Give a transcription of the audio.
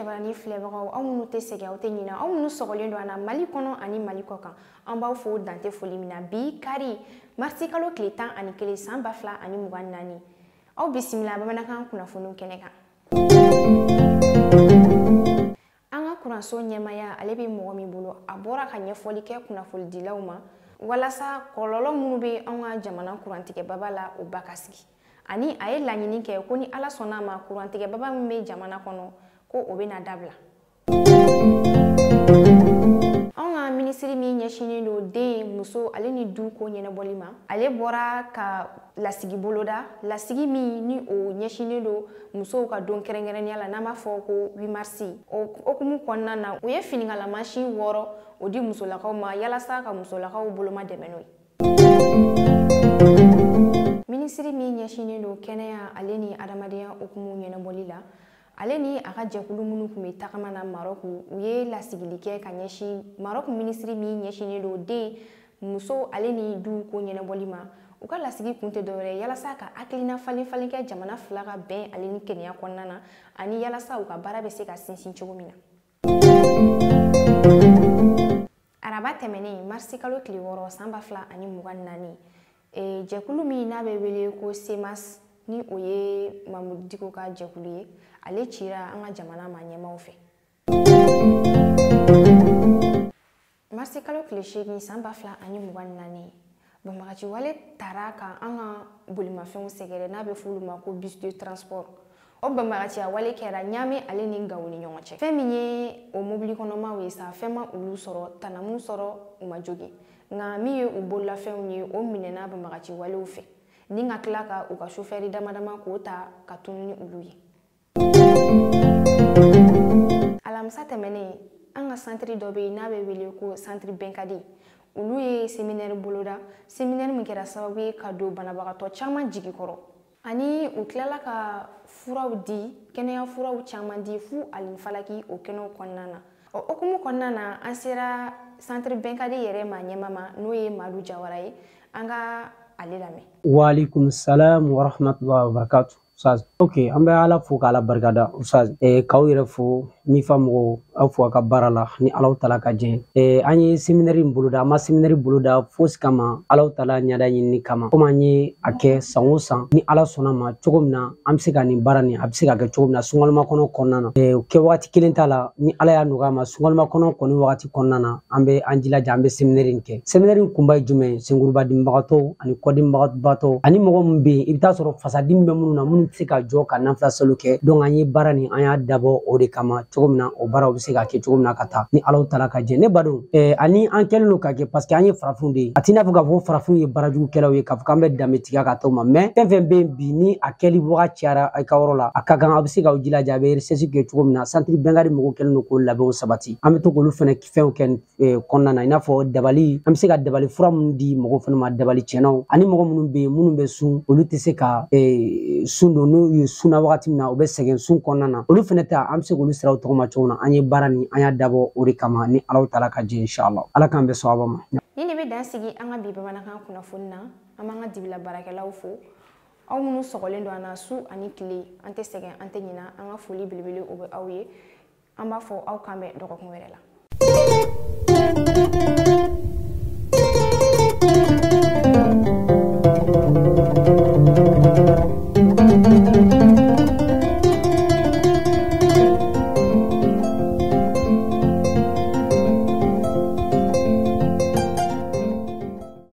Jabarani filɛbagaw, aw minnu tɛ sɛgɛn, aw tɛ ɲinɛ, aw minnu sɔgɔlen don an na Mali kɔnɔ ani Mali kɔ kan, an b'aw fo dante foli min na. Bi kari, marisi kalo tile 11 san 2024, aw bisimila bamanankan kunnafoniw kɛnɛ kan. An ka kuranso ɲɛmaya, ale bɛ mɔgɔ min bolo, a bɔra ka ɲɛfɔli kɛ kunnafonidilaw ma walasa kɔlɔlɔ minnu bɛ an ka jamana kurantigɛbaba la, o ba ka sigi. Ani a ye laɲini kɛ ko ni Ala sɔnna a ma, kurantigɛbaba min bɛ jamana kɔnɔ, ko o bɛna dabila. Anw ka minisiri min ɲɛsinnen don den, muso ale ni du ko ɲɛnabɔli ma, ale bɔra ka lasigi boloda, lasigi min ni o ɲɛsinnen don musow ka don kɛrɛnkɛrɛnnenya la, n'an b'a fɔ ko 8 mars. O hokumu kɔnɔna na, u ye finikalamansin 6 o di musolakaw ma yalasa ka musolakaw boloma dɛmɛ n'o ye. Minisiri min ɲɛsinnen don kɛnɛya ale ni adamadenya hokumu ɲɛnabɔli la, ale ni a ka jɛkulu minnu tun bɛ tagama na Marɔku, u ye lasigili kɛ ka ɲɛsin Marɔku minisiri min ɲɛsinnen don den, muso ale ni du ko ɲɛnabɔli ma. U ka lasigi kun tɛ dɔwɛrɛ ye yalasa ka hakilina falen falen kɛ jamana fila ka bɛn ale ni kɛnɛya kɔnɔna na, ani yalasa u ka baara bɛ se ka sinsin cogo min na. Araba tɛmɛnen, marisi kalo tile 6 san 2024, jɛkulu min n'a bɛ wele ko CMAS, ni o ye Mamudu Diko ka jɛkulu ye, ale cira an ka jamana ma ɲɛmaaw fɛ. Marisi kalo tile 8 san 2024, banbagaci wale tara ka an ka bolimafɛnw sɛgɛrɛ, n'a bɛ f'olu ma ko bus de transport. O banbagaciya wale kɛra Ɲame ale ni Gawo ni ɲɔgɔn cɛ. Fɛn min ye o mobili kɔnɔmaw ye sa, fɛn ma olu sɔrɔ, tana sɔrɔ, u ma jogin, nka min ye u bololafɛnw ye, o minɛna banbagaci walew fɛ, ni ka tila ka u ka sofɛri dama dama k'o ta ka tunu ni olu ye. Alamisa tɛmɛnen, an ka santiri dɔ bɛ yen n'a bɛ wele ko santiri Bɛnkadi, olu ye séminaire boloda, séminaire min kɛra sababu ye ka don banabagatɔ caman jigi kɔrɔ, ani u tilala ka furaw di, kɛnɛya furaw caman di fu ani falaki o kɛnɛw kɔnɔna na. O hokumu kɔnɔna na, an sera santiri Bɛnkadi yɛrɛ ma ɲɛma ma, n'o ye Madu Jawara ye, an ka ale lamɛn. Waalaikum salam wa rahmatullahi wa barakatuh. Ustaz. Ok, an bɛ Ala fo k'Ala barikada. Ustaz, k'aw yɛrɛ fo, MIFA mɔgɔw, aw fo aw ka baara la ni Alahu tala ka jɛ. An ye séminaire in boloda, an ma séminaire boloda fosi kama, Alahu tala ɲɛda ɲinini kama. Komi an ye a kɛ san o san, ni Ala sɔnna ma cogo min na, an bɛ se ka nin baara nin, a bɛ se ka kɛ cogo min na sunkalomakɔnɔ kɔnɔna na. O kɛ waati kelen t'a la, ni Ala y'a nɔgɔya ma, sunkalomakɔnɔ kɔni wagati kɔnɔna na, an bɛ an jilaja, an bɛ séminaire in kɛ. Séminaire in kunba ye jumɛn ye? Senkuruba-dimibagatɔw ani kɔdimibagatɔw ani mɔgɔ min bɛ yen, i bɛ taa sɔrɔ fasadimi bɛ minnu na, minnu tɛ se ka jɔ ka nafila salo kɛ. Donc an ye baara nin, an y'a dabɔ o de kama cogo min na, o baaraw bɛ se ka kɛ cogo min na ka taa ni Alahu tala ka jɛ. Ne badenw, ani an kɛlen don ka kɛ parce que an ye farafinw de ye. A t'i n'a fɔ k'a fɔ farafinw ye baarajugukɛlaw ye, k'a fɔ k'an bɛ danbetigiya ka t'o ma, mais fɛn fɛn bɛ yen bi, ni a kɛli waga cayara i ka yɔrɔ la, a ka kan a bɛ se k'aw jilaja, a bɛ recherche kɛ cogo min na. Santiri Bɛnkadi mɔgɔw kɛlen don k'o labɛnw sabati, an bɛ to k'olu fɛnɛ fɛnw kɛ kɔnɔna na, i n'a fɔ dabali, an bɛ se ka dabali fura minnu di mɔgɔw fɛnɛ ma, dabali tiɲɛnaw, ani mɔgɔ minnu bɛ yen, minnu bɛ sun, olu tɛ se ka sun don, n'u ye sunna wagati min na, u bɛ sɛgɛn sun kɔnɔna na, olu fɛnɛ ta, an bɛ se k'olu siraw tɔgɔma cogo min na. An ye baara nin, an y'a dabɔ o de kama ni Alahu tala ka jɛ, inshallah. Ala k'an bɛn sawaba ma. Ni de bɛ dan sigi an ka bi bamanankan kunnafoni na. An b'an ka dibila baarakɛlaw fo, aw minnu sɔgɔlen don an na su ani tile, an tɛ sɛgɛn, an tɛ ɲina. An ka foli belebele o bɛ aw ye. An b'a fɔ aw k'an bɛn dɔgɔkun wɛrɛ la.